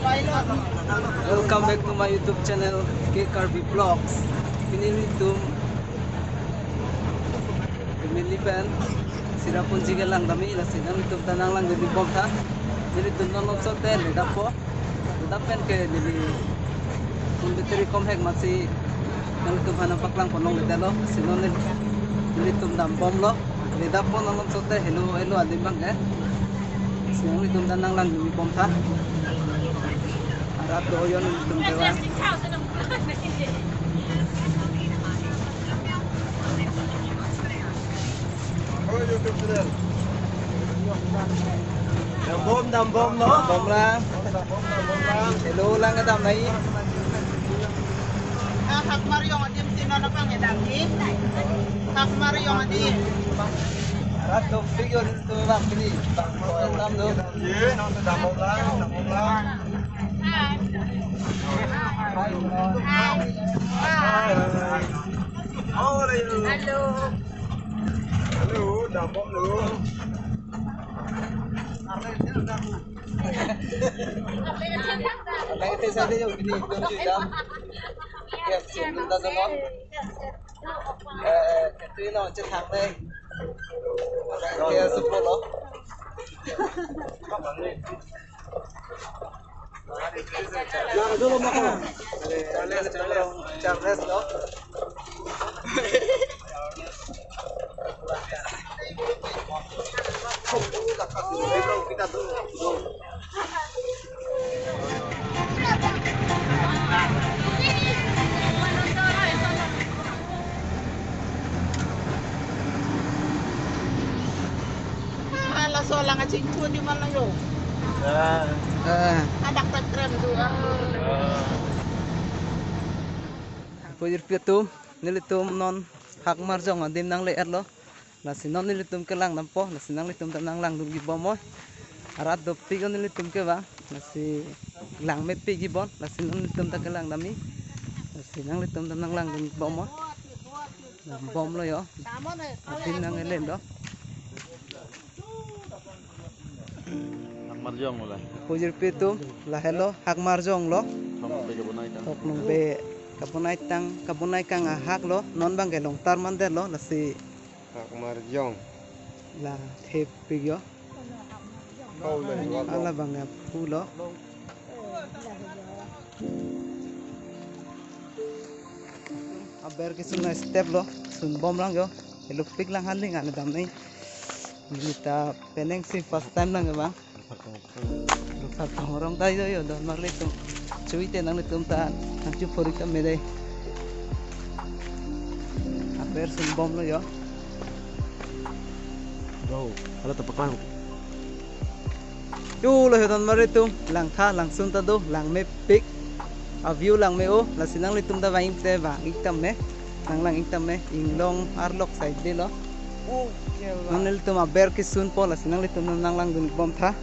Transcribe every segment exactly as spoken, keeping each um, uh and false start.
Welcome back to my YouTube channel, K Karbi Vlogs. Pini nelitum family pen Cherrapunji kelang damji, lasi nanglitum ta nanglangdun bom tha. Nelitum non non sote ledappo. Ledap pen ke neli phone battery komhek amatsi nanglitum aphan nangpaklang pon longledetlo. Lasi non neli, nelitum dambomlo. Ledappo non non sote helo helo adim abang ke. Lasi nanglitum ta nanglangdun bom tha. Arat do-o nelitum kelang. Dambom, dambom, no? Dambom lang. Hello lang kedam nai. Ah, Hakmar Jong adim si non abang kedam ni. Hakmar Jong adim. Arat dopik yo nelitum abang pini. Dam do. Ye, non dambom lang, dambom lang. Hi. Hi. Hi. How are you? Hello. Hello, dambom lo. Abang ete saja yo, pini, pini dam. Yes, yes, yes, yes. Eh, eh, ito yun, oh, chat hang na eh. Kaya support, oh. Charles, Charles, no? Ah, laso lang achingthun di man lang yo. Ah. Ah. Adak tak krem tu, ah. Ah. Pujir pitu, nelitum non Hakmar Jong adim nangle-etlo. Lasi non nelitum kelang dampo, lasi nanglitum ta nanglangdun bom oi. Arat dopik yo nelitum ke ba, lasi langmepik bom, lasi non nelitum ta kelang damji. Lasi nanglitum ta nanglangdun bom oi. Dambomlo yo. Adim nang-elen do. Hakmar Jong lo la. Pujir pitu, lahelo Hakmar Jong lo. Thong nong be kabonai tang. Thok nong be kabonai tang, kabonai kang ahak lo, non abang ke longtar mandetlo, lasi Hakmar Jong. La thepik yo. Kau le, wa. Hala abang ya pulo. Aber kesun na step lo, sunbom lang yo. Helopik lang handing ane dam nai. Neli ta penang si first time lang abang. Lukar pangorong ta yo yo, don marli tum. Chui te nanglitum ta, nangchu phori ta me dei. Aber sunbomlo yo. Go, hala ta paklang. Yo lo he don marli tum, langtha, langsun ta do, langmepik. A view langme-o, lasi nanglitum ta vang-ik te vang-ik tame. Nanglang-ik tame, inglong arlok side de lo. Oh, yeah. Non nelitum aber kesunpo, lasi nanglitum nanglangdun bom tha.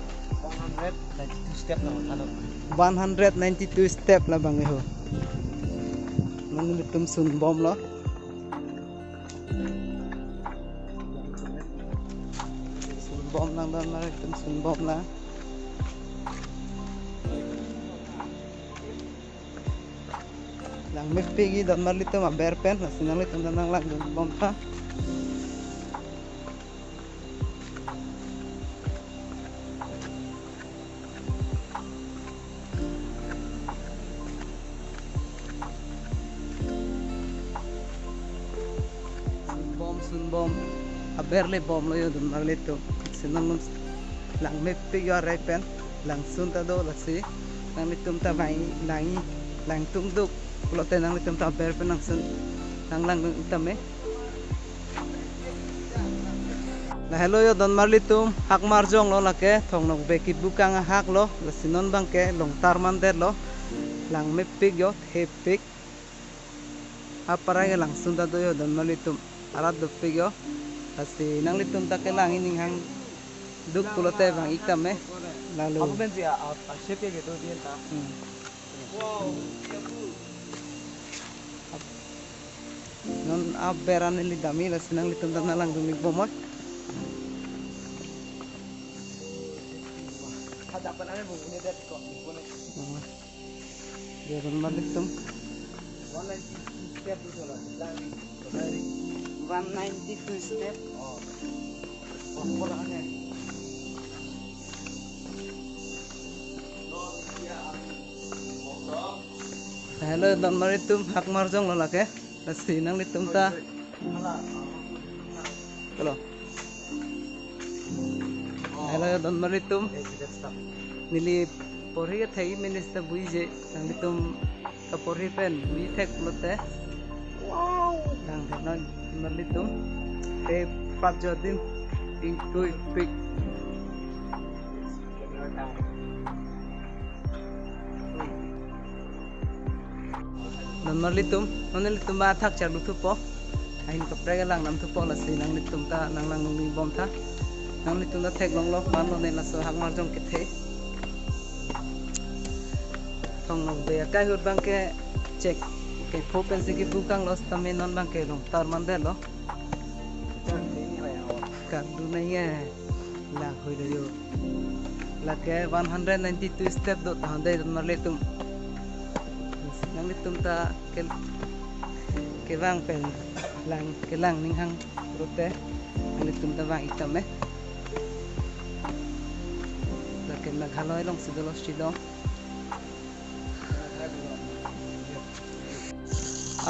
One hundred ninety-two step na, ano? One hundred ninety-two step labang ho. Non nelitum sunbomlo. Sunbom lang don marli tum, sunbom lang. Langmepik don marli tum aber pen, lasi nanglitum nanglangdun bom tha. Sunbom, sunbom. Aber le bomlo yo don marli tum. Lasi non langmepik yo arai pen. Langsun ta do lasi. Nanglitum ta vang-i, lang-i, langtungduk. Pulote nanglitum ta aber pen langsun. Nanglangdun-ik tame. Lahelo yo don marli tum, Hakmar Jong lo lake, Thong Nokbe kibukang ahak lo, lasi non abang ke longtar mandetlo, langmepik yo, thepik. Aparai ke langsun ta do yo don marli tum, arat dopik yo, lasi nanglitum ta kelang-i ning hangduk pulote vang-ik tame, lalo. Apa pensi ya, ah, ah, shape ya gitu dia ta. Hmm. Non aber an neli damji, lasi nanglitum ta nanglangdun-ik bom oi. Dia Donmarli atum. One ninety-two step. Hello, Donmarli atum, Hakmarjong lo lake. Lasi nanglitum ta. Hello. Hello, Donmarli atum. Neli porhi kethek minutes ta buije. Nanglitum ta porhi pen bui thek lote. Wow. Nang thenon Donmarli atum. Te pat jo adim. Ping tui pik. Donmarli atum, non nelitum ba thak charlu thupo. Ahin kaprek kelang nam thupo, lasi nanglitum ta nang lang nung bom tha. Nanglitum ta theklonglo, man lo ne laso Hakmarjong kethe. Thong Nokbe akai ahut abangke chek kepho pensi kebukang lo, sitame non abangke longtar mandetlo. Kadu nai ye. Lang hui do yo. Lake one hundred ninety-two step do tahun dei Donmarli atum. Nanglitum ta ke, kevang pen lang, kelang ning hang rute. Nanglitum ta vang ik tame. Lake Meghalaya alongsi dolo Shillong.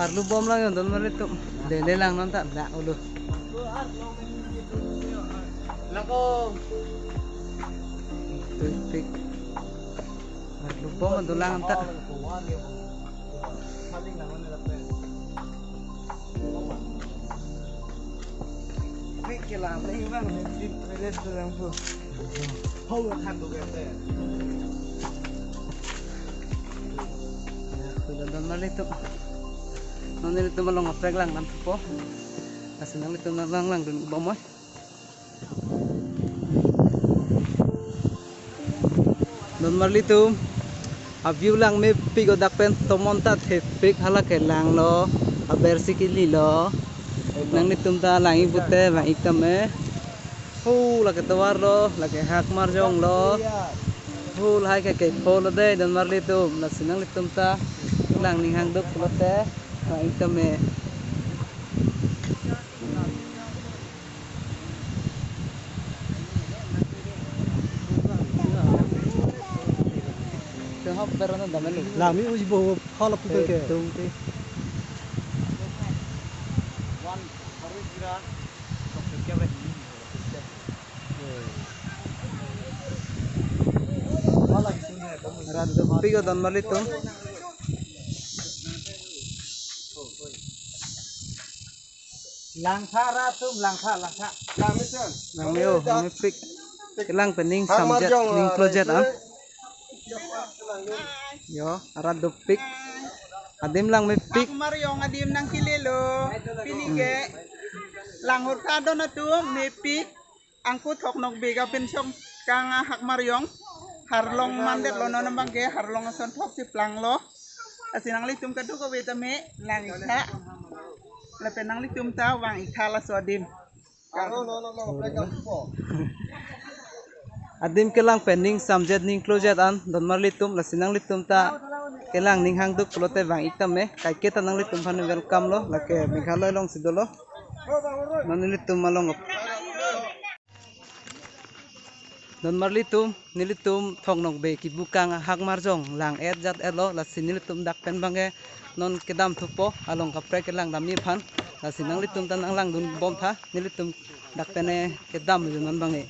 Arlu bom lang yo Donmarli atum. Lele lang non ta dak ulu. Lako. Tui pik. Arlu bom do lang ta. Pik kelang, pik bang, pik, pik, pik, pik. Hau than do kente. Ya, kuda Donmarli atum. Non nelitum along kaprek lang nam thupo. Lasi nanglitum nang lang lang dun bom oi. Donmarli atum. A-view langmepik o, dak pen tomon ta thepik, hala kelang lo, aber si kili lo. Nanglitum ta lang ik pute vang ik tame. Hu, lake tovar lo, lake Hakmarjong lo. Hu, lahai ke kepho lo dei Donmarli atum. Lasi nanglitum ta lang ning hang duk lote vang ik tame. Tengok berana damel. Lami uji bo phala putar ke. Tung ti. Rat dopik o Donmarli atum. Langtha rat atum, langtha, langtha. Langmeo, langmepik. Kelang pen ning samjet, ning klojet an. Yo, arat dopik. Adim langmepik. Hakmarjong adim nangkilelo. Pini ke. Langhur kadon atum mepik. Angku Thong Nokbe kapinchong kang Hakmarjong. Harlong mandetlo non abangke, harlong ason thok si planglo. Lasi nanglitum kadokave tame lang ik tha. Lapen nanglitum ta vang ik tha laso adim. Adim kelang pen ning samjet ning klojet an Donmarli atum, lasi nanglitum ta kelang ning hang duk pulote vang ik tame. Kaike ta nanglitum aphan welcome lo, lake Meghalaya alongsi dolo. Non nelitum along Donmarli atum, nelitum Thong Nokbe kebukang Hakmarjong lang-et jat-etlo, lasi nelitum dak pen abangke non kedam thupo, along kaprek kelang damji aphan. Lasi nanglitum ta nang lang dun bom tha, nelitum dak pen kedam dun non abangke.